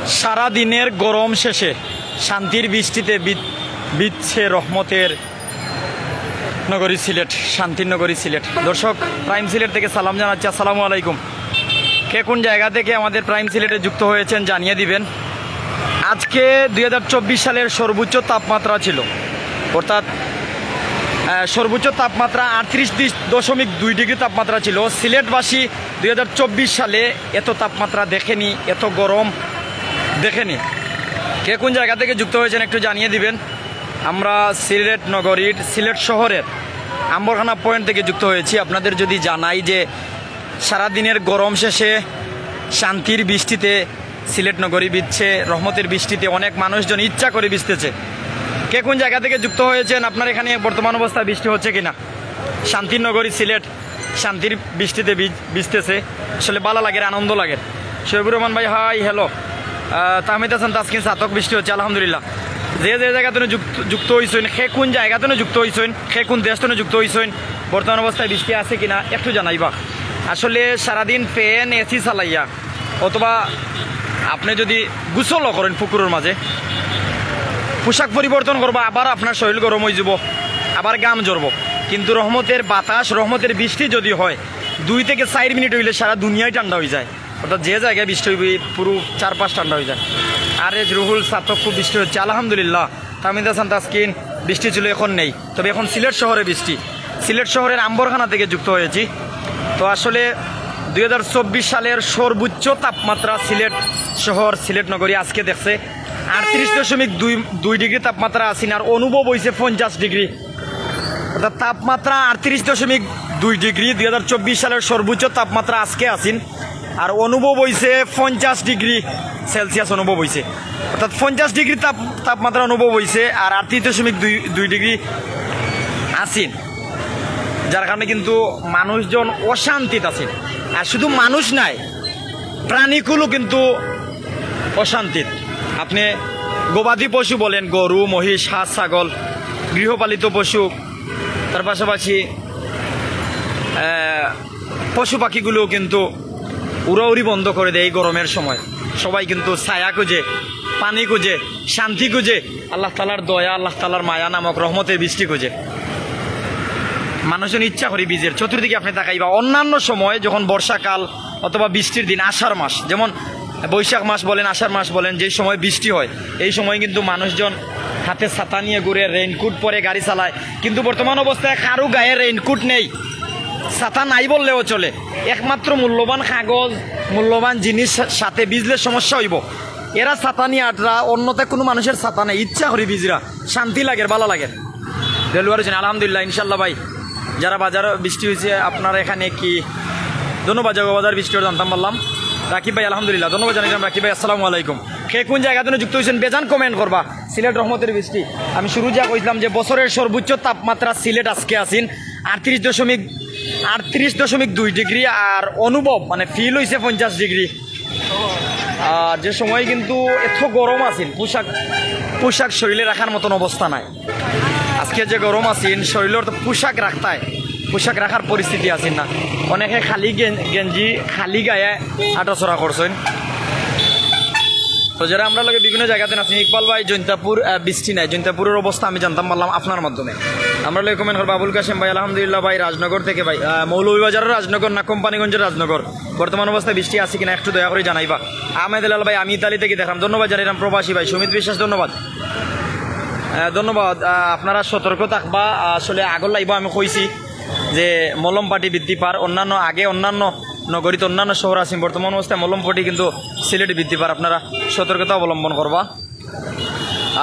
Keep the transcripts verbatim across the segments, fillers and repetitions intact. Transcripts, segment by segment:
সারা দিনের গরম শেষে শান্তির বৃষ্টিতে বিদ-, বিধছে রহমতের নগরী সিলেট, শান্তির নগরী সিলেট। দর্শক, প্রাইম সিলেট থেকে সালাম জানাচ্ছি, আসসালামু আলাইকুম। কে কোন জায়গা থেকে আমাদের প্রাইম সিলেটে যুক্ত হয়েছেন জানিয়ে দিবেন। আজকে দুই হাজার চব্বিশ সালের সর্বোচ্চ তাপমাত্রা ছিল, অর্থাৎ আহ, সর্বোচ্চ তাপমাত্রা আটত্রিশ দশমিক দুই ডিগ্রি তাপমাত্রা ছিল। সিলেটবাসী দুই হাজার চব্বিশ সালে এত তাপমাত্রা দেখেনি, এত গরম দেখেনি। কে কোন জায়গা থেকে যুক্ত হয়েছেন একটু জানিয়ে দিবেন। আমরা সিলেট নগরীর, সিলেট শহরের আম্বরখানা পয়েন্ট থেকে যুক্ত হয়েছি। আপনাদের যদি জানাই যে সারাদিনের গরম শেষে শান্তির বৃষ্টিতে সিলেট নগরী বিধছে রহমতের বৃষ্টিতে, অনেক মানুষজন ইচ্ছা করে ভিজতেছে। কে কোন জায়গা থেকে যুক্ত হয়েছেন, আপনার এখানে বর্তমান অবস্থায় বৃষ্টি হচ্ছে কিনা? শান্তির নগরী সিলেট শান্তির বৃষ্টিতে ভিজ-, ভিজতেছে, আসলে ভালো লাগে, আনন্দ লাগে। শহীদুর রহমান ভাই, হাই, হ্যালো। আহ, তাহমিদ হাসান তাসকিন, ছাতক বৃষ্টি হচ্ছে, আলহামদুলিল্লাহ। যে যে জায়গা থেকে যুক্ত, যুক্ত হইছইন, কে কোন জায়গা থেকে যুক্ত হইছইন, কে কোন দেশ থেকে যুক্ত হইছইন, বর্তমান অবস্থায় বৃষ্টি আছে কিনা একটু জানাইবা। আসলে সারাদিন ফ্যান, এসি চালাইয়া, অথবা আপনি যদি গোসলও করেন পুকুরের মাঝে, পোশাক পরিবর্তন করবা, আবার আপনার শরীর গরম হয়ে যাব, আবার ঘাম ঝরবো। কিন্তু রহমতের বাতাস, রহমতের বৃষ্টি যদি হয়, দুই থেকে চার মিনিট হইলে সারা দুনিয়াই ঠান্ডা হয়ে যায়। অর্থাৎ যে জায়গায় বৃষ্টি হইবে, পুরো চারপাশ ঠান্ডা হয়ে যায়। আর এজ রুহুল, ছাতক, খুব বৃষ্টি হচ্ছে, আলহামদুলিল্লাহ। তামিদ হাসান তাসকিন, বৃষ্টি ছিল, এখন নেই, তবে এখন সিলেট শহরে বৃষ্টি। সিলেট শহরের আম্বরখানা থেকে যুক্ত হয়েছি। তো আসলে দুই হাজার চব্বিশ সালের সর্বোচ্চ তাপমাত্রা সিলেট শহর, সিলেট নগরী আজকে দেখছে আটত্রিশ দশমিক দুই দুই ডিগ্রি তাপমাত্রা আছেন, আর অনুভব হয়েছে পঞ্চাশ ডিগ্রি। অর্থাৎ তাপমাত্রা আটত্রিশ দশমিক দুই ডিগ্রি, দুই হাজার চব্বিশ সালের সর্বোচ্চ তাপমাত্রা আজকে আছেন, আর অনুভব হয়েছে পঞ্চাশ ডিগ্রি সেলসিয়াস অনুভব হয়েছে। অর্থাৎ পঞ্চাশ ডিগ্রি তাপ-, তাপমাত্রা অনুভব হয়েছে, আর আটত্রিশ দশমিক দুই দুই ডিগ্রি আছেন, যার কারণে কিন্তু মানুষজন অশান্তিত আছে। আর শুধু মানুষ নাই, প্রাণীকুলও কিন্তু অশান্তিত। আপনি গবাদি পশু বলেন, গরু, মহিষ, হাঁস, ছাগল, গৃহপালিত পশু, তার পাশাপাশি আহ, পশু পাখিগুলোও কিন্তু উড়াউড়ি বন্ধ করে দেয় এই গরমের সময়। সবাই কিন্তু ছায়া খুঁজে, পানি খুঁজে, শান্তি খুঁজে, আল্লাহ তাআলার দয়া, আল্লাহ তাআলার মায়া নামক রহমতের বৃষ্টি খুঁজে। মানুষজন ইচ্ছা করে ভিজের। চতুর্দিকে আপনি তাকাইবা, অন্যান্য সময় যখন বর্ষাকাল অথবা বৃষ্টির দিন, আষাঢ় মাস, যেমন বৈশাখ মাস বলেন, আষাঢ় মাস বলেন, যেই সময় বৃষ্টি হয়, এই সময় কিন্তু মানুষজন হাতে ছাতা নিয়ে ঘুরে, রেইনকোট পরে গাড়ি চালায়। কিন্তু বর্তমান অবস্থায় কারো গায়ে রেইনকোট নেই, ছাতা নাই বললেও চলে। একমাত্র মূল্যবান কাগজ, মূল্যবান জিনিস সাথে ভিজলে সমস্যা হইব। এরা ছাতা নিয়ে আটরা, অন্যথায় কোনো মানুষের ছাতা নেই, ইচ্ছা করে ভিজরা, শান্তি লাগে, ভালো লাগে। রেলওয়ার জন্য আলহামদুলিল্লাহ, ইনশাল্লাহ ভাই, যারা বাজারে বৃষ্টি হয়েছে, আপনারা এখানে কি? ধন্যবাদ, যাবো বাজার বৃষ্টি হলে জানতাম পারলাম। রাকিব ভাই, আলহামদুলিল্লাহ, ধন্যবাদ জানাইলাম রাকিব ভাই। আসসালামু আলাইকুম। কে কোন জায়গা থেকে যুক্ত হয়েছেন, বেজান কমেন্ট করবা। সিলেট রহমতের বৃষ্টি। আমি শুরু যা কইছিলাম যে বছরের সর্বোচ্চ তাপমাত্রা সিলেট আজকে আছেন আটত্রিশ দশমিক, আটত্রিশ দশমিক দুই ডিগ্রি, আর অনুভব মানে ফিল হইছে পঞ্চাশ ডিগ্রি। আর যে সময় কিন্তু এত গরম আছিল, পোশাক, পোশাক শরীরে রাখার মতন অবস্থা নাই। আজকে যে গরম আছিল, শরীরের তো পোশাক রাখতায়, পোশাক রাখার পরিস্থিতি আছিল না। অনেকে খালি গেন-, গেঞ্জি, খালি গায়ে আটাচড়া করছেন। তো যারা আমরা লগে বিভিন্ন জায়গাতে আছেন, ইকবাল ভাই, জৈন্তাপুর, আহ, বৃষ্টি নাই, জৈন্তাপুরের অবস্থা আমি জানতাম পারলাম আপনার মাধ্যমে। আমরা লগে কমেন্ট করবো আবুল কাশেম ভাই, আলহামদুলিল্লাহ ভাই, রাজনগর থেকে ভাই, আহ, মৌলভীবাজারের রাজনগর না কোম্পানিগঞ্জের রাজনগর, বর্তমান অবস্থায় বৃষ্টি আছে কিনা একটু দয়া করে জানাইবা। আহমেদ হেলাল ভাই, আমি ইতালি থেকে দেখলাম, ধন্যবাদ জানাইলাম। প্রবাসী ভাই সুমিত বিশ্বাস, ধন্যবাদ। আহ, ধন্যবাদ। আহ, আপনারা সতর্ক থাকবা। আসলে আগর লাইভও আমি কইছি যে মলম পাটি বৃদ্ধি পার, অন্যান্য, আগে অন্যান্য নগরীত অন্যান্য শহর আছে, বর্তমান অবস্থায় মলম পাটি কিন্তু সিলেটে বৃদ্ধি পার, আপনারা সতর্কতা অবলম্বন করবা।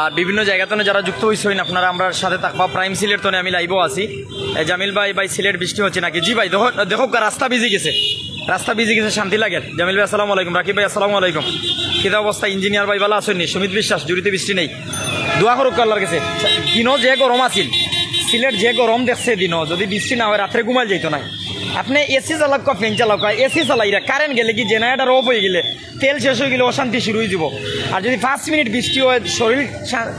আর বিভিন্ন জায়গা থেকে যারা যুক্ত হইছেন, আপনারা আমরার সাথে থাকবা। প্রাইম সিলেট তনে আমি লাইভও আছি। এ, জামিল ভাই, ভাই, সিলেট বৃষ্টি হচ্ছে নাকি? জি ভাই, দেখো, দেখো, রাস্তা ভিজি গেছে, রাস্তা ভিজি গেছে, শান্তি লাগে। জামিল ভাই, আসসালামু আলাইকুম। রাকিব ভাই, আসসালামু আলাইকুম। কিতা অবস্থা ইঞ্জিনিয়ার ভাই, ভালো আছেন নি? সুমিত বিশ্বাস, জুড়িতে বৃষ্টি নেই, দোয়া করুক আল্লাহর কাছে। দিনও যে গরম আছিল, সিলেট যে গরম দেখছে দিনও, যদি বৃষ্টি না হয় রাত্রে ঘুমাইল যাইতো নাই। আপনি এসি চালাউক্কা, ফ্যান চালাউক্কা, এসি চালাইরা কারেন্ট গেলে কি জেনারেটর অফ হয়ে গেলে, তেল শেষ হয়ে গেলে অশান্তি শুরু হয়ে যাব। আর যদি পাঁচ মিনিট বৃষ্টি হয়, শরীর শা-,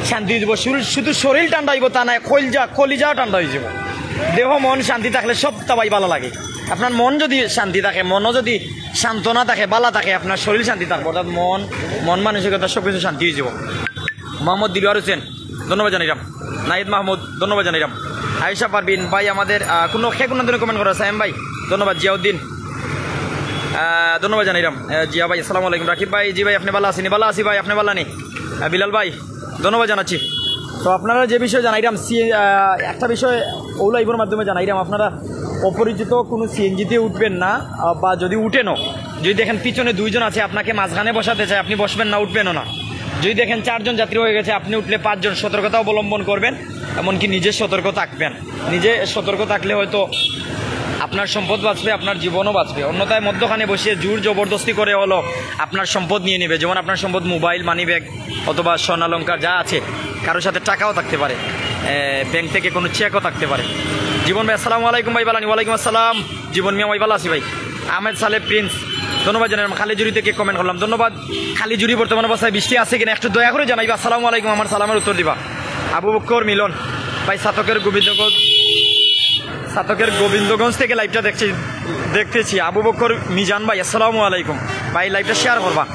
শান্তি হয়ে যাব। শরীর, শুধু শরীর ঠান্ডা হইব তা নয়, কলিজা, কলিজাও ঠান্ডা হয়ে যাব। দেহ মন শান্তি থাকলে সবটা ভাই ভালা লাগে। আপনার মন যদি শান্তি থাকে, মনও যদি শান্ত না থাকে, ভালা থাকে, আপনার শরীর শান্তি থাকবো, অর্থাৎ মন, মন মানসিকতা সবকিছু শান্তি অইযিবো। মোহাম্মদ দিলওয়ার হোসেন, ধন্যবাদ জানাইলাম। নাহিদ মাহমুদ, ধন্যবাদ জানাইলাম। আয়েশা পারভিন ভাই, আমাদের, আহ, কোনো, কে কোনো দিনে comment করা, সায়েম ভাই, ধন্যবাদ। জিয়াউদ্দিন, আহ, ধন্যবাদ জানাইলাম। আহ, জিয়া ভাই, আসসালামু আলাইকুম। রাকিব ভাই, জি ভাই, আপনি ভালা আছেন? ভালা আছি ভাই, আপনি ভালা নি? আহ, বিলাল ভাই, ধন্যবাদ জানাচ্ছি। তো আপনারা যে বিষয়ে জানাইলাম, সি-, আহ, একটা বিষয় অউ live-অর মাধ্যমে জানাইলাম, আপনারা অপরিচিত কোনো সিএনজিতে উঠবেন না, আহ, বা যদি উঠেনও, যদি দেখেন পিছনে দুইজন আছে, আপনাকে মাঝখানে বসাতে চায়, আপনি বসবেন না, উঠবেনও না। যদি দেখেন চারজন যাত্রী হয়ে গেছে, আপনি উঠলে পাঁচজন, সতর্কতা অবলম্বন করবেন, এমনকি নিজে সতর্ক থাকবেন। নিজে সতর্ক থাকলে হয়তো আপনার সম্পদ বাঁচবে, আপনার জীবনও বাঁচবে। অন্যথায় মধ্যখানে বসিয়ে জোর জবরদস্তি করে হলো আপনার সম্পদ নিয়ে নেবে, যেমন আপনার সম্পদ মোবাইল, মানি ব্যাগ অথবা স্বর্ণালংকার যা আছে, কারোর সাথে টাকাও থাকতে পারে, এ, ব্যাংক থেকে কোনো চেকও থাকতে পারে। জীবন ভাই, আসসালামু আলাইকুম ভাই, ভালা নি? ওয়ালাইকুম আসসালাম। জীবন মিয়া ভাই, ভালা আছি ভাই। আহমেদ সালে প্রিন্স, ধন্যবাদ জানাইলাম। খালিজুরি থেকে comment করলাম, ধন্যবাদ। খালিজুরি বর্তমান অবস্থায় বৃষ্টি আছে কিনা একটু দয়া করে জানাইবা। আসসালামু আলাইকুম, আমার সালামের উত্তর দিবা। আবু বক্কর মিলন ভাই, সাতকের গোবিন্দগঞ্জ, সাতকের গোবিন্দগঞ্জ থেকে live-টা দেখছি, দেখতেছি। আবু বক্কর মিজান ভাই, আসসালামু আলাইকুম ভাই, live-টা share করবা।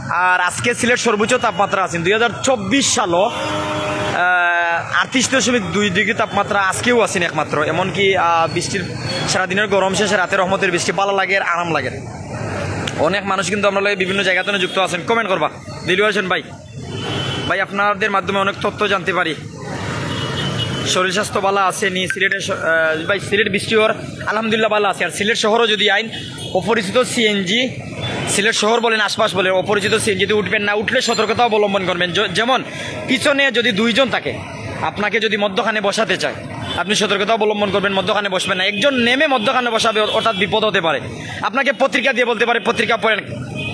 আর আজকে সিলেট সর্বোচ্চ তাপমাত্রা আছেন দুই হাজার চব্বিশ সালও, আহ, আটত্রিশ দশমিক দুই ডিগ্রি তাপমাত্রা আজকেও আছেন একমাত্র। এমনকি, আহ, বৃষ্টির, সারাদিনের গরম শেষে রাতে রহমতের বৃষ্টি, ভালা লাগের, আরাম লাগের। অনেক মানুষ কিন্তু আমরার লগে বিভিন্ন জায়গা থেকে যুক্ত আছেন, comment করবা। দিলওয়ার হোসেন ভাই, ভাই, আপনাদের মাধ্যমে অনেক তথ্য জানতে পারি। শরীর স্বাস্থ্য ভালা আছে নি? সিলেটে স-, আহ, ভাই, সিলেট বৃষ্টি হওয়ার আলহামদুলিল্লাহ ভালা আছে। আর সিলেট শহরও যদি আইন, অপরিচিত সিএনজি, সিলেট শহর বলেন, আশপাশ বলেন, অপরিচিত সিএনজিতে উঠবেন না, উঠলে সতর্কতা অবলম্বন করবেন। য-, যেমন পিছনে যদি দুইজন থাকে, আপনাকে যদি মধ্যখানে বসাতে চায়, আপনি সতর্কতা অবলম্বন করবেন, মধ্যখানে বসবেন না। একজন নেমে মধ্যখানে বসাবে, অর-, অর্থাৎ বিপদ হতে পারে। আপনাকে পত্রিকা দিয়ে বলতে পারে, "পত্রিকা পড়েন",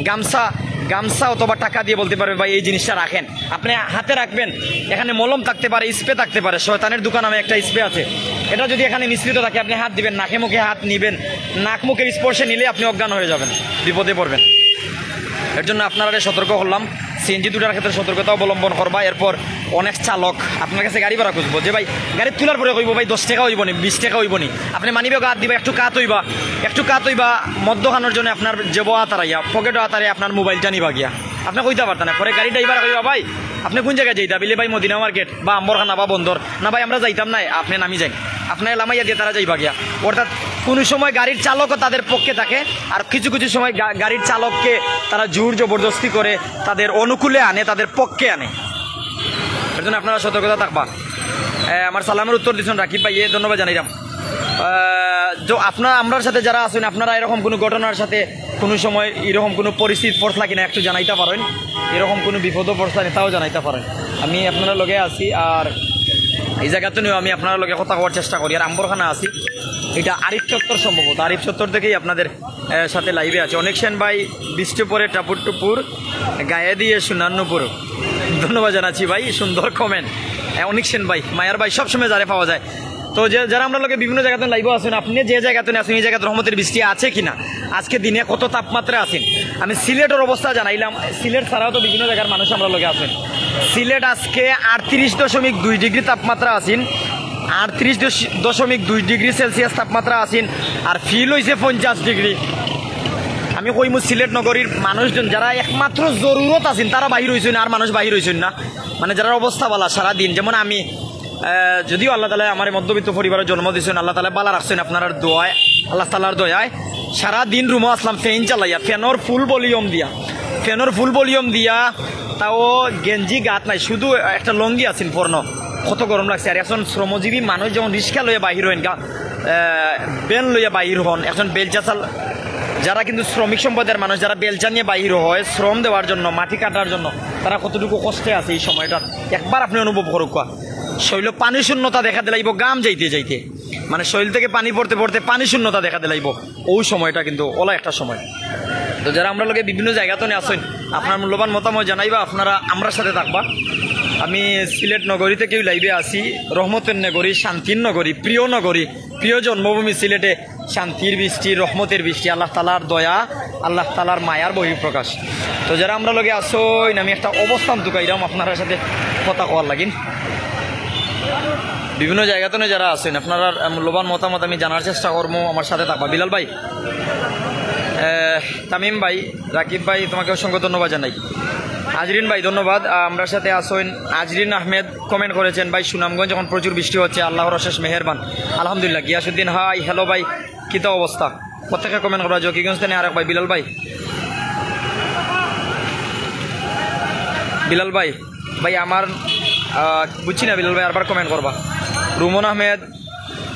গামছা, গামছা অথবা টাকা দিয়ে বলতে পারে, "ভাই, এই জিনিসটা রাখেন।" আপনি হাতে রাখবেন, এখানে মলম থাকতে পারে, স্প্রে থাকতে পারে, শয়তানের দোকান নামে একটা স্প্রে আছে, এটা যদি এখানে মিশ্রিত থাকে, আপনি হাত দিবেন, নাকে মুখে হাত নিবেন, নাক মুখের স্পর্শে নিলে আপনি অজ্ঞান হয়ে যাবেন, বিপদে পড়বেন। এর জন্য আপনারারে সতর্ক করলাম, সিএনজি দুটার ক্ষেত্রে সতর্কতা অবলম্বন করবা। এরপর অনেক চালক আপনার কাছে গাড়ি ভাড়া খুঁজবো যে, "ভাই, গাড়ি তোলার পরে কইবো, 'ভাই, দশ টাকা হইবো নি, বিশ টাকা হইবো নি?' আপনি মানি ব্যাগো হাত দিবা, একটু কাত হইবা, একটু কাত হইবা, মদ্য খানোর জন্য আপনার জেবো হাত হারাইয়া, পকেটো হাত হারাইয়া আপনার মোবাইলটা নিবা গিয়া। আপনি কইতা পারতা না। পরে গাড়ি ড্রাইভার কইবা, "ভাই, আপনি কোন জায়গায় যাইতা?" বিলে, "ভাই, মদিনা মার্কেট বা আম্বরখানা বা বন্দর।" "না ভাই, আমরা যাইতাম না, আপনি নামি যাইন।" আপনি লামাইয়া দিয়ে তারা যাইবা গিয়া। অর্থাৎ কোনো সময় গাড়ির চালকও তাদের পক্ষে থাকে, আর কিছু কিছু সময় গা-, গাড়ির চালককে তারা জোর জবরদস্তি করে, তাদের অনুকূলে আনে, তাদের পক্ষে আনে। এর জন্য আপনারা সতর্কতা থাকবা। এ, আমার সালামের উত্তর দিচ্ছেন রাকিব ভাই, এ, ধন্যবাদ জানাইলাম। আহ, তো আপনারা, আমরার সাথে যারা আছেন, আপনারা এরকম কোনো ঘটনার সাথে কোনো সময় এরকম কোনো পরিস্থিতি পড়ছলা কিনা একটু জানাইতা পারেন, এরকম কোনো বিপদও পড়ছলা কিনা তাও জানাইতা পারেন। আমি আপনারার লগে আছি, আর এই জায়গাতে নিয়েও আমি আপনারার লগে কথা কওয়ার চেষ্টা করি। আর আম্বরখানা আছি, এটা আরিফ চত্বর সম্ভবত, আরিফ চত্বর থেকেই আপনাদের, আহ, সাথে live-এ আছি। অনেক সেন ভাই, বৃষ্টি পড়ে টাপুর টুপুর, গায়ে দিয়ে সোনার নুপুর। ধন্যবাদ জানাচ্ছি ভাই, সুন্দর comment। আহ, অনেক সেন ভাই, মায়ার ভাই, সবসময় যারে পাওয়া যায়। তো যে, যারা আমরার লগে বিভিন্ন জায়গাতে live-ও আছেন, আপনি যে জায়গাতে আছেন, এই জায়গাতে রহমতের বৃষ্টি আছে কিনা, আজকে দিনে কত তাপমাত্রা আছেন, আমি সিলেটের অবস্থা জানাইলাম। সিলেট ছাড়াও তো বিভিন্ন জায়গার মানুষ আমরার লগে আছেন। সিলেট আজকে আটত্রিশ দশমিক দুই ডিগ্রি তাপমাত্রা আছেন, আটত্রিশ দশ-, দশমিক দুই ডিগ্রি সেলসিয়াস তাপমাত্রা আছেন, আর feel হইছে পঞ্চাশ ডিগ্রি। আমি কইমু সিলেট নগরীর মানুষজন যারা একমাত্র জরুরত আছেন, তারা বাহির হইছেন, আর মানুষ বাহির হইছেন না। মানে যারা অবস্থা ভালা সারা দিন, যেমন আমি, আহ, যদিও আল্লাহ তাআলা আমার মধ্যবিত্ত পরিবারে জন্ম দিয়েছেন, আল্লাহ তাআলা ভালা রাখছেন আপনারার দোয়ায়, আল্লাহ তাআলার দয়ায়। সারা দিন রুমো আসলাম ফ্যান চালাইয়া, ফ্যানর full volume দিয়া, ফ্যানর full volume দিয়া, তাও গেঞ্জি গাত নাই, শুধু একটা লুঙ্গি আছেন পরনো। কত গরম লাগছে। আর এখন শ্রমজীবী মানুষ যেমন রিক্সা লইয়া বাহির হইন, গা-, আহ, ভ্যান লইয়া বাহির হন, এখন বেলচা চাল-, যারা কিন্তু শ্রমিক সম্প্রদায়ের মানুষ, যারা বেলচা নিয়ে বাহির হয় শ্রম দেওয়ার জন্য, মাটি কাটার জন্য, তারা কতটুকু কষ্টে আছে এই সময়টা একবার আপনি অনুভব করুক্কা। শরীলো পানি শূন্যতা দেখা দিলাইবো, ঘাম যাইতে যাইতে, মানে শরীর থেকে পানি পড়তে পড়তে পানি শূন্যতা দেখা দিলাইবো। ওই সময়টা কিন্তু ওলা একটা সময়। তো যারা আমরার লগে বিভিন্ন জায়গাতে আছেন, আপনার মূল্যবান মতামত জানাইবা, আপনারা আমরার সাথে থাকবা। আমি সিলেট নগরী থেকেও live-এ আছি, রহমতের নগরী, শান্তির নগরী, প্রিয় নগরী, প্রিয় জন্মভূমি সিলেটে। শান্তির বৃষ্টি, রহমতের বৃষ্টি, আল্লাহ তাআলার দয়া, আল্লাহ তাআলার মায়ার বহিঃপ্রকাশ। তো যারা আমরার লগে আছইন, আমি একটা অবস্থান তুকাইলাম আপনারার সাথে কথা কওয়ার লাগিন। বিভিন্ন জায়গা থনে যারা আছইন, আপনারার, আহ, মূল্যবান মতামত আমি জানার চেষ্টা করমু। আমার সাথে থাকবা। বিলাল ভাই, আহ, তামিম ভাই, রাকিব ভাই, তোমাকে অসংখ্য ধন্যবাদ জানাই। আজরিন ভাই, ধন্যবাদ। আহ, আমরার সাথে আছইন আজরিন আহমেদ, কমেন্ট করেছেন, "ভাই, সুনামগঞ্জ এখন প্রচুর বৃষ্টি হচ্ছে, আল্লাহর অশেষ মেহেরবান।" আলহামদুলিল্লাহ। গিয়াসুদ্দিন, হাই, হ্যালো ভাই, কিতা অবস্থা? প্রত্যেকে কমেন্ট করবা। জকিগঞ্জ থনে আরেক ভাই, বিলাল ভাই, বিলাল ভাই, ভাই, আমার, আহ, বুঝছি না, বিলাল ভাই, আরবার কমেন্ট করবা। রুমন আহমেদ,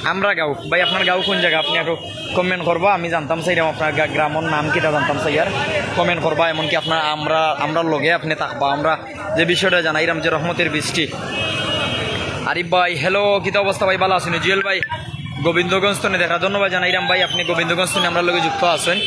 আমরা গাঁও, ভাই, আপনার গাঁও কোন জায়গা? আপনি একটু কমেন্ট করবা, আমি জানতাম চাইরাম আপনার গা-, গ্রামর নাম কিতা জানতাম চাইয়ার। কমেন্ট করবা, এমনকি আপনার আমরা, আমরার লগে আপনি থাকবা। আমরা যে বিষয়টা জানাইরাম যে রহমতের বৃষ্টি। আরিফ ভাই, হ্যালো, কিতা অবস্থা ভাই? ভালা আছইন নি? জুয়েল ভাই, গোবিন্দগঞ্জ থনে দেখা, ধন্যবাদ জানাইরাম ভাই, আপনি গোবিন্দগঞ্জ থনে আমরার লগে যুক্ত আছইন।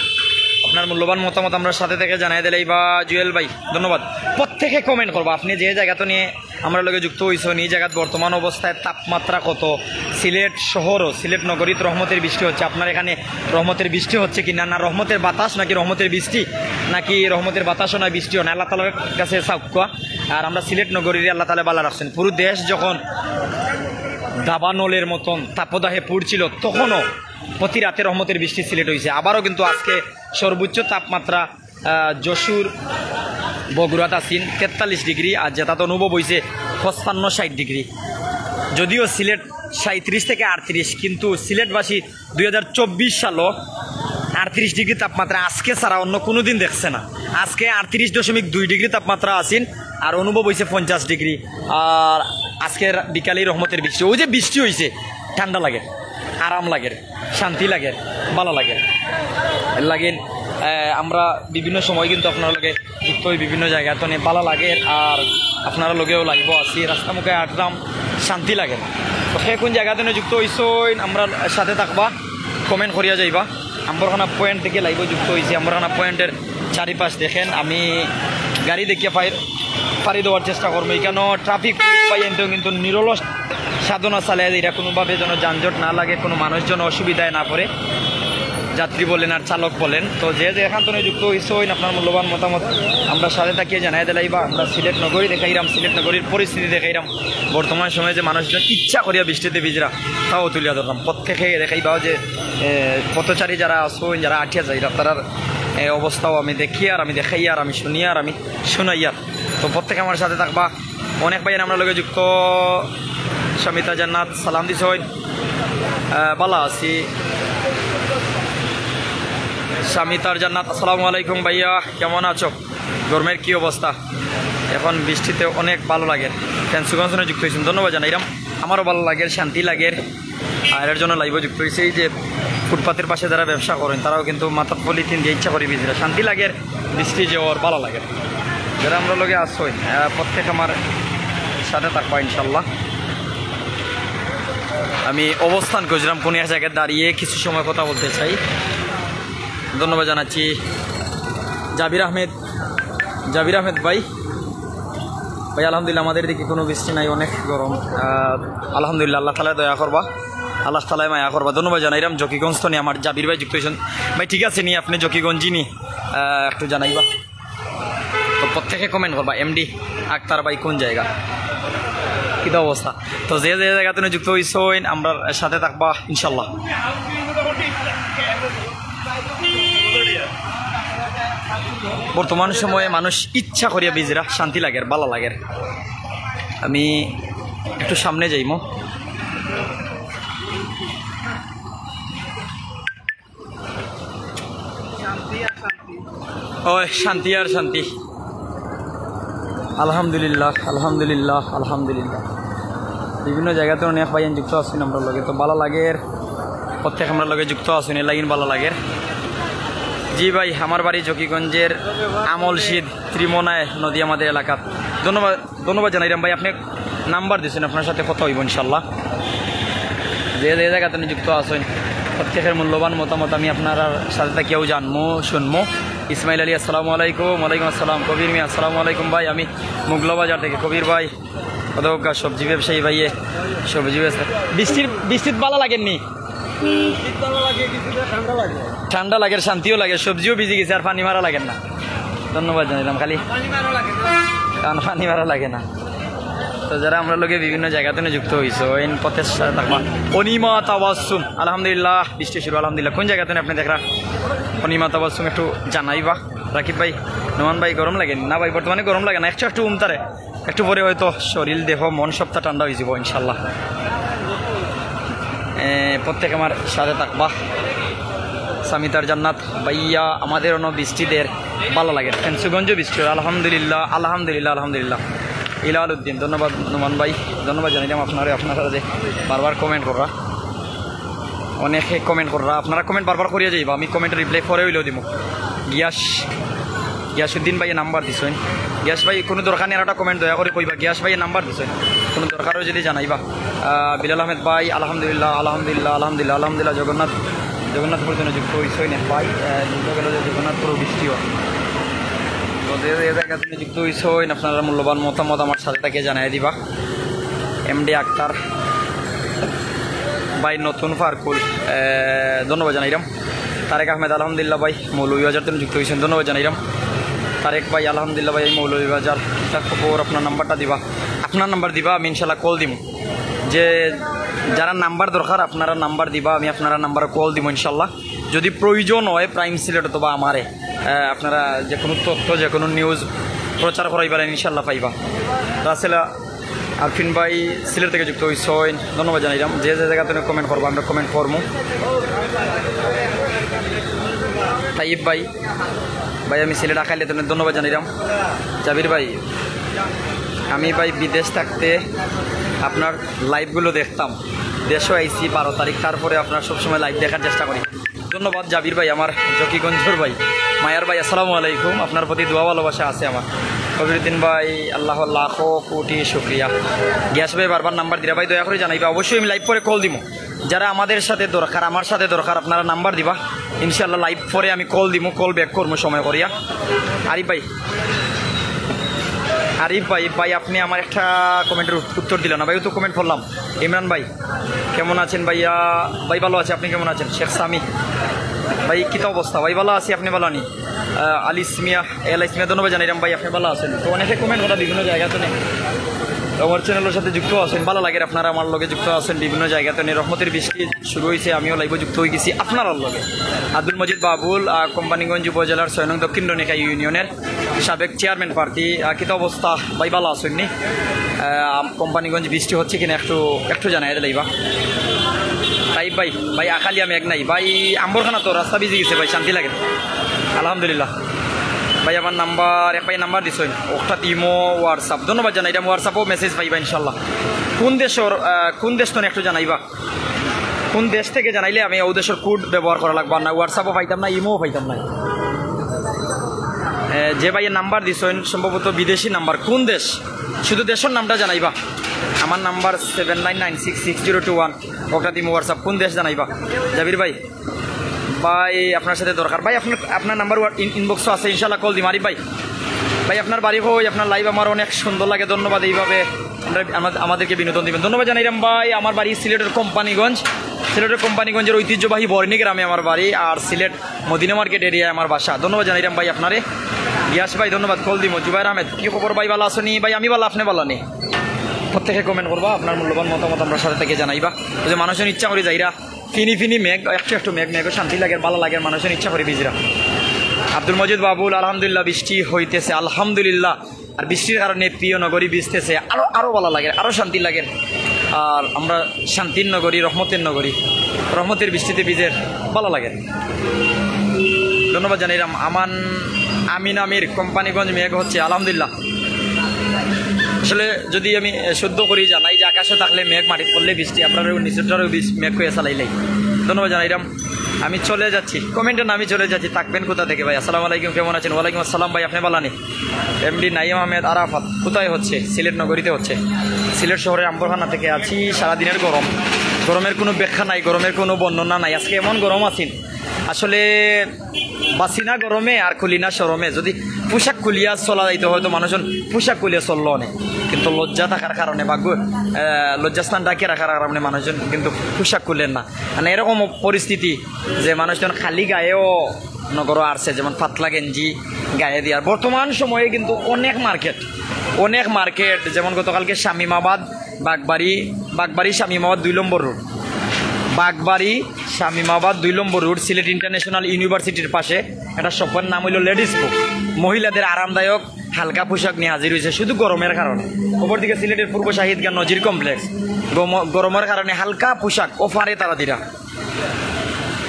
আপনার মূল্যবান মতামত আমরার সাথে থেকে জানাই দিলাইবা। জুয়েল ভাই, ধন্যবাদ। প্রত্যেকে কমেন্ট করবা, আপনি যে জায়গা থনে আমরার লগে যুক্ত অইছইন, এই জায়গাত বর্তমান অবস্থায় তাপমাত্রা কত, সিলেট শহরও, সিলেট নগরীত রহমতের বৃষ্টি হচ্ছে, আপনার এখানে রহমতের বৃষ্টি হচ্ছে কি না, না রহমতের বাতাস নাকি রহমতের বৃষ্টি, নাকি রহমতের বাতাসও নাই, বৃষ্টিও নাই, আল্লাহ তাআলার কাছে চাউক্কা। আর আমরা সিলেট নগরীরে আল্লাহ তাআলা ভালা রাখছইন। পুরো দেশ যখন দাবানলের মতন তাপদাহে পুড়ছিল, তখনও প্রতি রাতে রহমতের বৃষ্টি সিলেট হইছে। আবারও কিন্তু আজকে সর্বোচ্চ তাপমাত্রা, আহ, যশোর, বগুড়াত আছইন তেতাল্লিশ ডিগ্রি, আর যেটাত অনুভব হইছে পঁচপান্ন ষাট ডিগ্রি। যদিও সিলেট সাঁইত্রিশ থেকে আটত্রিশ, কিন্তু সিলেটবাসী দুই হাজার চব্বিশ সালও আটত্রিশ ডিগ্রি তাপমাত্রা আজকে ছাড়া অন্য কোনো দিন দেখছে না। আজকে আটত্রিশ দশমিক দুই ডিগ্রি তাপমাত্রা আছইন, আর অনুভব হইছে পঞ্চাশ ডিগ্রি। আর আজকে বিকালে রহমতের বৃষ্টি, ওই যে বৃষ্টি হইছে, ঠান্ডা লাগে, আরাম লাগে, শান্তি লাগে, ভালা লাগে। এর লাগিন, আহ, আমরা বিভিন্ন সময় কিন্তু আপনার লগে যুক্ত হই, বিভিন্ন জায়গা থনে ভালা লাগে। আর আপনার লগেও লাইভও আছি, রাস্তা মুখে আটরাম, শান্তি লাগে। তো কে কোন জায়গা থনে যুক্ত হইছইন, আমরার সাথে থাকবা, কমেন্ট করিয়া যাইবা। আম্বরখানা পয়েন্ট থেকে লাইভও যুক্ত হইছি। আম্বরখানা পয়েন্টের চারিপাশ দেখেন, আমি গাড়ি দেখিয়া পাই-, পাড়ি দেওয়ার চেষ্টা করবো। এখানেও ট্রাফিক পুলিশ ভাইয়াইন্তে কিন্তু নিরলস সাধনা চালাইয়া, এটা কোনোভাবে যেন যানজট না লাগে, কোনো মানুষ যেন অসুবিধায় না পড়ে, যাত্রী বলেন আর চালক বলেন। তো যে যে এখান থেকে যুক্ত হইছইন, আপনার মূল্যবান মতামত আমরার সাথে থাকিয়া জানাই দিলাইবা। আমরা সিলেট নগরী দেখাইরাম, সিলেট নগরীর পরিস্থিতি দেখাইরাম, বর্তমান সময়ে যে মানুষজন ইচ্ছা করিয়া বৃষ্টিতে ভিজরা, তাও তুলিয়া ধরলাম। প্রত্যেকে দেখাইবা যে, এ, পথচারী যারা আছইন, যারা আটিয়া যাইরা, তারার, এ, অবস্থাও আমি দেখিয়ার, আমি দেখাইয়ার, আমি শুনিয়ার, আমি শুনাইয়ার। তো প্রত্যেকে আমার সাথে থাকবা। অনেক ভাইয়াইন আমরার লগে যুক্ত। শামিতা জান্নাত সালাম দিছইন। আহ, ভালা আছি। শামিতার জান্নাত, আসসালামু আলাইকুম ভাইয়া, কেমন আছো? গরমের কি অবস্থা? এখন বৃষ্টিতে অনেক ভালা লাগে। ফেঞ্চুগঞ্জ থনে যুক্ত হইছইন, ধন্যবাদ জানাইরাম। আমারও ভালা লাগে, শান্তি লাগে। আর এর জন্য লাইভও যুক্ত হইছি। এই যে ফুটপাতের পাশে যারা ব্যবসা করেন, তারাও কিন্তু মাথাত পলিথিন দিয়া ইচ্ছা করি ভিজরা, শান্তি লাগে। বৃষ্টি যে ওর ভালা লাগে। যারা আমরার লগে আছইন, আহ, প্রত্যেক আমার সাথে থাকবা ইনশাল্লাহ। আমি অবস্থান করছিলাম কোন এক জায়গায় দাঁড়িয়ে কিছু সময় কথা বলতে চাই। ধন্যবাদ জানাচ্ছি জাবির আহমেদ, জাবির আহমেদ ভাই। ভাই, আলহামদুলিল্লাহ, আমাদের এদিকে কোনো বৃষ্টি নাই, অনেক গরম। আহ, আলহামদুলিল্লাহ, আল্লাহ তাআলায় দয়া করবা, আল্লাহ তাআলায় মায়া করবা। ধন্যবাদ জানাইরাম। জকিগঞ্জ থনে আমার জাবির ভাই যুক্ত হইছইন। ভাই, ঠিক আছে নি, আপনি জকিগঞ্জি নি? আহ, একটু জানাইবা। তো প্রত্যেকে কমেন্ট করবা, এমডি আক্তার ভাই কোন জায়গা, কিতা অবস্থা? তো যে যে জায়গা থনে যুক্ত হইছইন, আমরার সাথে থাকবা ইনশাল্লাহ। বর্তমান সময়ে মানুষ ইচ্ছা করিয়া ভিজরা, শান্তি লাগে, ভালা লাগে। আমি একটু সামনে যাইমু। ওই শান্তি আর শান্তি। আলহামদুলিল্লাহ, আলহামদুলিল্লাহ, আলহামদুলিল্লাহ। বিভিন্ন জায়গা থনে অনেক ভাইয়াইন যুক্ত আছইন আমরার লগে, তো ভালা লাগে। প্রত্যেক আমরার লগে যুক্ত আছইন, এর লাগিন ভালা লাগে। জি ভাই, আমার বাড়ি জকিগঞ্জের আমলশিদ, ত্রিমোনায় নদী আমাদের এলাকাত। ধন্যবাদ। ধন্যবাদ জানাইরাম ভাই, আপনি নাম্বার দিছেন, আপনার সাথে কথা হইব ইনশাল্লাহ। যে যে জায়গা থনে যুক্ত আছইন, প্রত্যেকের মূল্যবান মতামত আমি আপনারার সাথে থাকিয়াও জানমু, শুনমু। ইসমাইল আলী, আসসালামু আলাইকুম। ওয়ালাইকুম আসসালাম। কবির মিয়া, আসসালামু আলাইকুম ভাই, আমি মুগলা বাজার থেকে। কবির ভাই, কত হোক সবজি ব্যবসায়ী ভাইয়ে, সবজি ব্যবসা। বৃষ্টির, বৃষ্টিত ভালা লাগের নি? শীত ভালা লাগে, কিছুটা ঠান্ডা লাগে। ঠান্ডা লাগে, শান্তিও লাগে, সবজিও ভিজি গেছে, আর পানি মারা লাগে না। ধন্যবাদ জানাইলাম। খালি পানি মারা লাগে না। কারণ পানি মারা লাগে না। তো যারা আমরার লগে বিভিন্ন জায়গা তনে যুক্ত অইছো, এই পথের সাথে থাকবা। অনিমা তাবাসসুম, আলহামদুলিল্লাহ, বৃষ্টি শুরু, আলহামদুলিল্লাহ। কোন জায়গা তনে আপনে দেখরা? অনিমা তাবাসসুম, একটু জানাইবা। রাকিব ভাই, নোমান ভাই, গরম লাগে না ভাই? বর্তমানে গরম লাগে না, একটু একটু উমতারে, একটু পরে হয়তো শরীর, দেহ, মন সবটা ঠান্ডা অইযিবো ইনশাল্লাহ। এ, প্রত্যেক আমার সাথে থাকবা। সামিতার জান্নাত ভাইয়া, আমাদের অনো বৃষ্টি দের, ভালা লাগে। ফেঞ্চুগঞ্জও বৃষ্টি অর, আলহামদুলিল্লাহ, আলহামদুলিল্লাহ, আলহামদুলিল্লাহ। ইলাল উদ্দিন, ধন্যবাদ নোমান ভাই, ধন্যবাদ জানাইলাম আপনারে, আপনারা যে বারবার কমেন্ট কররা, অনেকে কমেন্ট কররা, আপনারা কমেন্ট বারবার করিয়া যাইবা, আমি কমেন্ট রিপ্লাই পরে অইলেও দিমু। গিয়াস, গিয়াসুদ্দিন ভাইয়ে নাম্বার দিছইন। গিয়াস ভাই, কোনো দরকার নেই, আর একটা কমেন্ট দয়া করে কইবা, গিয়াস ভাইয়ে নাম্বার দিছইন, কোনো দরকার অয় যদি জানাইবা। আহ, বিলাল আহমেদ ভাই, আলহামদুলিল্লাহ, আলহামদুলিল্লাহ, আলহামদুলিল্লাহ, আলহামদুলিল্লাহ। জগন্নাথ, জগন্নাথপুর তনে যুক্ত অইছইন এক ভাই, আহ, যুক্ত গেল যে জগন্নাথপুর বৃষ্টি অয়। তো যে, যে জায়গা তনে যুক্ত অইছইন, আপনারা মূল্যবান মতামত আমার সাথে থাকিয়া জানাই দিবা। এমডি আক্তার ভাই, নতুন ফারকুল, আহ, ধন্যবাদ জানাইলাম। তারেক আহমেদ, আলহামদুলিল্লাহ ভাই, মৌলভীবাজার তনে যুক্ত অইছইন, ধন্যবাদ জানাইলাম। তারেক ভাই, আলহামদুলিল্লাহ ভাই, আমি মৌলভীবাজার। তা খবর, আপনার নাম্বারটা দিবা, আপনার নাম্বার দিবা, আমি ইনশাল্লাহ কল দিমু। যে যারা নাম্বার দরকার, আপনারা নাম্বার দিবা, আমি আপনারা নাম্বারে কল দিমু ইনশাল্লাহ। যদি প্রয়োজন অয় প্রাইম সিলেট অথবা আমারে, আহ, আপনারা যে কোনো তথ্য, যে কোনো নিউজ প্রচার করাইবার ইনশাল্লাহ পাইবা। রাসেল আরফিন ভাই সিলেট তনে যুক্ত অইছইন, ধন্যবাদ জানাইলাম। যে যে জায়গা তনে কমেন্ট করবা, আমরা কমেন্ট করমু। তাইব ভাই, ভাই আমি সিলেট আখাইলে তনে ধন্যবাদ জানাইলাম। জাবির ভাই, আমি ভাই বিদেশ থাকতে আপনার লাইভগুলো দেখতাম। দেশো আইছি বারো তারিখ, তারপরে আপনার সবসময় লাইভ দেখার চেষ্টা করি। ধন্যবাদ জাবির ভাই, আমার জকিগঞ্জর ভাই, মায়ার ভাই, আসসালামু আলাইকুম। আপনার প্রতি দোয়া ভালোবাসা আছে আমার। কবিরুদ্দিন ভাই, আল্লাহ লাখো কোটি শুক্রিয়া। গিয়াস ভাই বারবার নাম্বার দিরা ভাই, দয়া করে জানাইবা, অবশ্যই আমি লাইভ পরে কল দিমু। যারা আমাদের সাথে দরকার, আমার সাথে দরকার, আপনারা নাম্বার দিবা, ইনশাল্লাহ লাইভ পরে আমি কল দিমু, কল ব্যাক করমু সময় করিয়া। আরিফ ভাই, আরিফ ভাই, ভাই আপনি আমার একটা কমেন্টের উত-, উত্তর দিলেন না ভাই, ও তো কমেন্ট পড়লাম। ইমরান ভাই, কেমন আছেন ভাইয়া? ভাই ভালো আছি, আপনি কেমন আছেন? শেখ সামি ভাই, কিতা অবস্থা ভাই? ভালো আছি, আপনি ভালো আনি? আহ, আলিস মিয়া, এ আলিস মিয়া, ধন্যবাদ জানাইলাম ভাই, আপনি ভালো আছেন? তো অনেকে কমেন্ট করা বিভিন্ন জায়গা তনে, আমার চ্যানেলের সাথে যুক্ত আছেন, ভালো লাগে আপনারা আমার লগে যুক্ত আছেন বিভিন্ন জায়গা তনে। রহমতের বৃষ্টি শুরু অইছে, আমিও লাইভে যুক্ত অই গেছি আপনারার লগে। আব্দুল মজিদ বাবুল, আহ, কোম্পানীগঞ্জ উপজেলার ছয় নং দক্ষিণ রনিকা ইউনিয়নের সাবেক চেয়ারম্যান প্রার্থী, আহ, কিতা অবস্থা ভাই, ভালো আছইন নি? আহ, কোম্পানীগঞ্জ বৃষ্টি হচ্ছে কিনা একটু, একটু জানাই দিলাইবা। তাইব ভাই, ভাই আখালিয়া মেঘ নাই ভাই, আম্বরখানা তো রাস্তা ভিজি গেছে ভাই, শান্তি লাগে। আলহামদুলিল্লাহ। ভাই আমার নাম্বার, এক ভাই নাম্বার দিছইন, ওটা ইমো WhatsApp, ধন্যবাদ জানাই, এটা WhatsApp-ও মেসেজ পাইবা ইনশাল্লাহ। কোন দেশর, আহ, কোন দেশ তনে একটু জানাইবা। কোন দেশ থেকে জানাইলে আমি ও দেশর কোড ব্যবহার করা লাগবো, আর না WhatsApp-ও পাইতাম না, ইমোও পাইতাম না। এ, যে ভাইয়ে নাম্বার দিছইন সম্ভবত বিদেশি নাম্বার। কোন দেশ? শুধু দেশর নামটা জানাইবা। আমার number seven nine nine six six zero two one, ওটা দিমু WhatsApp। কোন দেশ জানাইবা? জাবির ভাই, ভাই আপনার সাথে দরকার ভাই, আপনার, আপনার নাম্বার ইন-, ইনবক্সও আছে, ইনশাল্লাহ কল দিমু। আরিফ ভাই, ভাই আপনার বাড়ি কই? আপনার লাইভ আমার অনেক সুন্দর লাগে, ধন্যবাদ। এইভাবে আমরা, আমা-, আমাদেরকে বিনোদন দিবেন। ধন্যবাদ জানাইলাম ভাই। আমার বাড়ি সিলেটের কোম্পানীগঞ্জ, সিলেটের কোম্পানীগঞ্জের ঐতিহ্যবাহী বর্ণি গ্রামে আমার বাড়ি, আর সিলেট মদিনা মার্কেট এরিয়ায় আমার বাসা। ধন্যবাদ জানাইলাম ভাই আপনারে। ইয়াস ভাই, ধন্যবাদ, কল দিমু। জুবাইর আহমেদ, কি খবর ভাই, ভালো আছো নি? ভাই আমি ভালো, আপনি ভালো নি? প্রত্যেকে কমেন্ট করবা, আপনার মূল্যবান মতামত আমরা সাথে থেকে জানাইবা। ওই যে মানুষজন ইচ্ছা করি যাইরা, ফিনি ফিনি মেঘ, একটু একটু মেঘ, মেঘও শান্তি লাগে, ভালো লাগে, মানুষজন ইচ্ছা করি ভিজরা। আব্দুল মজিদ বাবুল, আলহামদুলিল্লাহ বৃষ্টি হইতেছে, আলহামদুলিল্লাহ। আর বৃষ্টির কারণে প্রিয় নগরী ভিজতেছে, আরো, আরো ভালো লাগে, আরো শান্তি লাগে। আর আমরা শান্তির নগরী, রহমতের নগরী, রহমতের বৃষ্টিতে ভিজের, ভালো লাগে। ধন্যবাদ জানাইলাম। আমান, আমিন আমির, কোম্পানীগঞ্জ মেঘ হচ্ছে, আলহামদুলিল্লাহ। আসলে যদি আমি, এ, শুদ্ধ করি জানাই যে আকাশে থাকলে মেঘ, মাটিত পড়লে বৃষ্টি, আপনারা নিচুটারও বৃষ-, মেঘ হয়ে চালাইলাই। ধন্যবাদ জানাইলাম। আমি চলে যাচ্ছি, কমেন্টে না, আমি চলে যাচ্ছি। থাকবেন কোথা থেকে ভাই? আসসালামু আলাইকুম, কেমন আছেন? ওয়ালাইকুম আসসালাম ভাই, আপনি ভালো আনি? এমডি নাইম আহমেদ আরাফাত, কোথায় হচ্ছে? সিলেট নগরীতে হচ্ছে। সিলেট শহরের আম্বরখানা থেকে আছি। সারাদিনের গরম, গরমের কোনো ব্যাখ্যা নাই, গরমের কোনো বর্ণনা নাই। আজকে এমন গরম আছেন, আসলে বাঁচি না গরমে আর খুলি না শরমে। যদি পোশাক খুলিয়া চলা যাইতো, হয়তো মানুষজন পোশাক খুলিয়া চললো অনে, কিন্তু লজ্জা থাকার কারণে বা গো-, আহ, লজ্জাস্থান ঢাকিয়া রাখার কারণে মানুষজন কিন্তু পোশাক খুলেন না। মানে, এরকম পরিস্থিতি যে মানুষজন খালি গায়েও নগরো আসে, যেমন পাতলা গেঞ্জি গায়ে দিয়ে। আর বর্তমান সময়ে কিন্তু অনেক মার্কেট, অনেক মার্কেট, যেমন গতকালকে শামীমাবাদ, বাগবাড়ি, বাগবাড়ি শামীমাবাদ দুই নম্বর রোড, বাগবাড়ি শামীমাবাদ দুই নম্বর রোড, সিলেট ইন্টারন্যাশনাল ইউনিভার্সিটির পাশে একটা শপের নাম হইল লেডিস বুক। মহিলাদের আরামদায়ক হালকা পোশাক নিয়ে হাজির হয়েছে শুধু গরমের কারণে। অপরদিকে সিলেটের পূর্ব শাহিদগাঁও নজির কমপ্লেক্স, গম-, গরমের কারণে হালকা পোশাক অফারে তারা দিরা।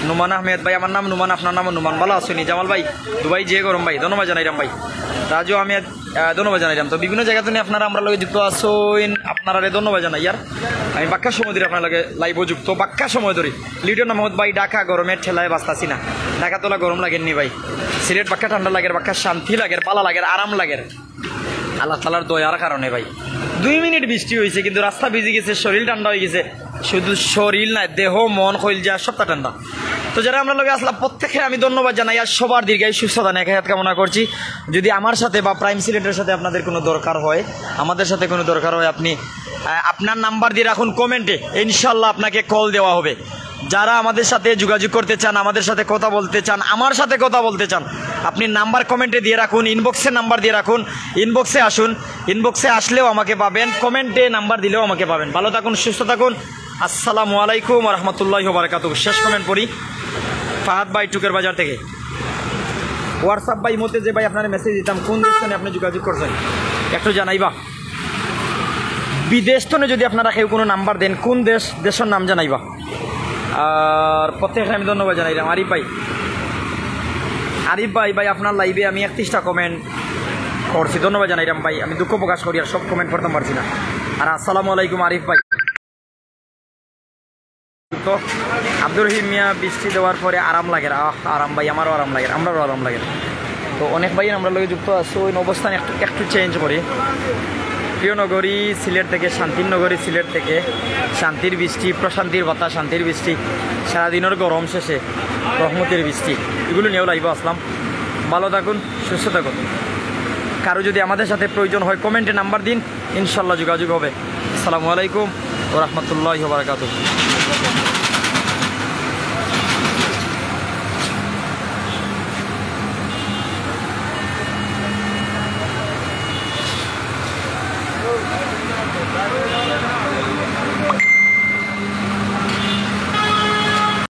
নুমান আহমেদ ভাই, আমার নাম নুমান, আপনার নামও নুমান, ভালো আছইন নি? জামাল ভাই, দুবাই যে গরম ভাই, ধন্যবাদ জানাইরাম ভাই। রাজু আহমেদ, আহ, ধন্যবাদ জানাইরাম। তো বিভিন্ন জায়গা থেকে আপনারা আমরার লগে যুক্ত আছইন, আপনারারে ধন্যবাদ জানাই। আর আমি বাক্কা সময় ধরে আপনার লগে লাইভও যুক্ত, বাক্কা সময় ধরে। লিটন আহমদ ভাই, ঢাকা গরমের ঠেলায় বাঁচতাছি না। ঢাকা তোলা গরম লাগের নি ভাই, সিলেট বাক্কা ঠান্ডা লাগের, বাক্কা শান্তি লাগের, ভালা লাগের, আরাম লাগের। আল্লাহ তাআলার দয়ার কারণে ভাই, দুই মিনিট বৃষ্টি হয়েছে, কিন্তু রাস্তা ভিজি গেছে, শরীর ঠান্ডা হয়ে গেছে। শুধু শরীর নাই, দেহ, মন, কইলজা সবটা ঠান্ডা। তো যারা আমরার লগে আসলা, প্রত্যেককে আমি ধন্যবাদ জানাই, আর সবার দীর্ঘায়ু সুস্থতা নেখায়াত কামনা করছি। যদি আমার সাথে বা প্রাইম সিলেটের সাথে আপনাদের কোনো দরকার হয়, আমাদের সাথে কোনো দরকার হয়, আপনি আহ, আপনার নাম্বার দিয়ে রাখুন কমেন্টে, ইনশাল্লাহ আপনাকে কল দেওয়া হবে। যারা আমাদের সাথে যোগাযোগ করতে চান, আমাদের সাথে কথা বলতে চান, আমার সাথে কথা বলতে চান, আপনি নাম্বার কমেন্টে দিয়ে রাখুন, ইনবক্সে নাম্বার দিয়ে রাখুন, ইনবক্সে আসুন। ইনবক্সে আসলেও আমাকে পাবেন, কমেন্টে নাম্বার দিলেও আমাকে পাবেন। ভালো থাকুন, সুস্থ থাকুন। আসসালামু আলাইকুম ওয়া রাহমাতুল্লাহি ওয়া বারাকাতুহু। শেষ কমেন্ট পড়ি, ফাহাদ ভাই, টুকের বাজার থেকে। হোয়াটসঅ্যাপ বা ইমোতে যে ভাই আপনারে মেসেজ দিতাম, কোন দেশ থেকে আপনি যোগাযোগ করছেন, একটু জানাইবা। বিদেশ থেকে যদি আপনারা কেউ কোনো নাম্বার দেন, কোন দেশ, দেশের নাম জানাইবা। আর প্রত্যেককে আমি ধন্যবাদ জানাইলাম। আরিফ ভাই, আরিফ ভাই, ভাই, আপনার লাইভে আমি একত্রিশটা কমেন্ট করছি, ধন্যবাদ জানাইলাম ভাই। আমি দুঃখ প্রকাশ করি, আর সব কমেন্ট পড়তাম পারছি না। আর আসসালামু আলাইকুম আরিফ ভাই। তো আব্দুর রহিম মিয়া, বৃষ্টি দেওয়ার পরে আরাম লাগে। আহ, আরাম ভাই, আমারও আরাম লাগে, আমরারও আরাম লাগে। তো অনেক ভাই আমরার লগে যুক্ত আছে, ওই অবস্থান একটু, একটু চেঞ্জ করি। প্রিয় নগরী সিলেট থেকে, শান্তির নগরী সিলেট থেকে, শান্তির বৃষ্টি, প্রশান্তির বাতাস, শান্তির বৃষ্টি, সারাদিনের গরম শেষে রহমতের বৃষ্টি, এগুলো নিয়েও লাইভে আসলাম। ভালো থাকুন, সুস্থ থাকুন। কারো যদি আমাদের সাথে প্রয়োজন হয়, কমেন্টে নাম্বার দিন, ইনশাল্লাহ যোগাযোগ হবে। আসসালামু আলাইকুম ওয়া রাহমাতুল্লাহি ওয়া বারাকাতুহু।